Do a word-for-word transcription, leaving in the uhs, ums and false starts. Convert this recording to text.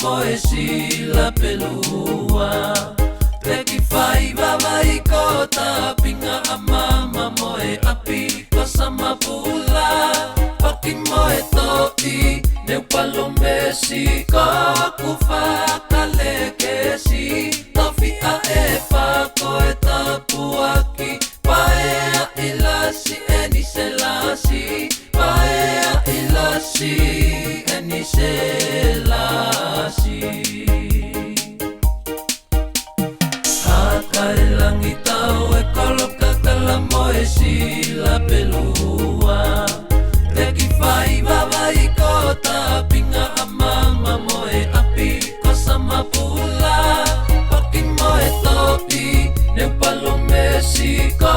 mo e Sila Pelua. Peki fai vavai ko Tapinga ʻa Mama mo e ʻapi ko Samapula. Paki mo e toʻi, ne u palōmesi ko ʻeku fakalekesi. Tofiʻa e fā ko e tāpuaki, Paea ʻi Lasi ʻEni Selasi, Paea ʻi Lasi ʻEni Selasi. Haka e langi tau e kolo kakala mo e Sila Pelua. Peki fai vavai ko Tapinga ʻa Mama mo e ʻapi ko Samapula. Paki mo e toʻi, ne u palōmesi ko